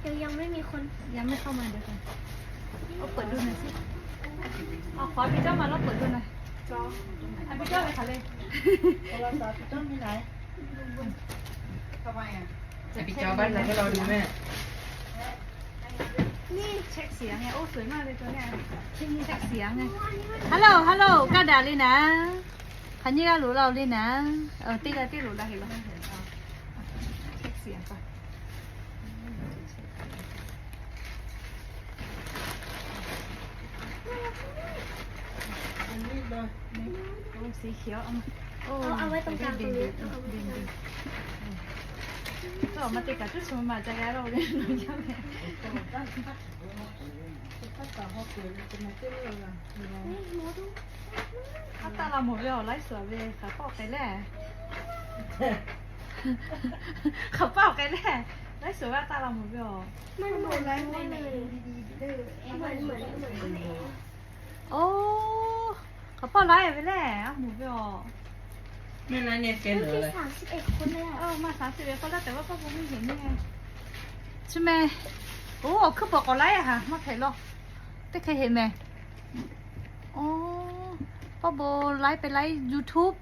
เดี๋ยวยังไม่มีคน ยังไม่เข้ามา เดี๋ยวก่อน เอาเปิดดูหน่อยสิ เอาขอพี่เจ้ามาแล้วเปิดดูหน่อย เอาพี่เจ้าเลยค่ะเลย โทรศัพท์พี่เจ้ามีไหน ทำไมอ่ะ ให้พี่เจ้าบ้านเราให้เราดูแม่ นี่เช็คเสียงไง โอ้ สวยมากเลยตัวเนี้ย เช็คเสียงไง ฮัลโหล ฮัลโหล กาดาเลยนะ คันนี้ก็รู้เราเลยนะ เออ ติดแล้ว ติดรู้แล้ว เห็นแล้ว เช็คเสียงก่อน อันนี้เลย นี่ โอ้ สีเขียว เอามา โอ้ เอา เอาไว้ตรงกลางตรงนี้ เด่นๆ เด่นๆ เออ ก็ออกมาติดกับชุดสมัยจะย้ายเราเลย หนูยังไง นี่หนูดู အတၢ်လီၤမိၢ်ဝဲအီၤ လၢၢ်စၢၤဝဲ ခးပီၣ်ကဲလဲၣ် ခးပီၣ်ကဲလဲၣ် လၢၢ်စၢၤဝဲအတၢ်လီၤမိၢ်ဝဲအီၤ มันเหมือนมันเหมือนมันเหมือนมันเหมือน โอ้ ขอป้อไลฟ์ไปแล้ว หมูไปออก แม่ไลฟ์เนี่ยแกเหลืออะไร สามสิบเอ็ดคนเลยอะ เออ มาสามสิบเอ็ดคนแล้ว แต่ว่าป้าโบไม่เห็นนี่ไง ใช่ไหม โอ้ คือบอกขอไลฟ์อะค่ะ มาถ่ายรอบ ได้เคยเห็นไหม อ๋อ ป้าโบไลฟ์ไปไลฟ์ YouTube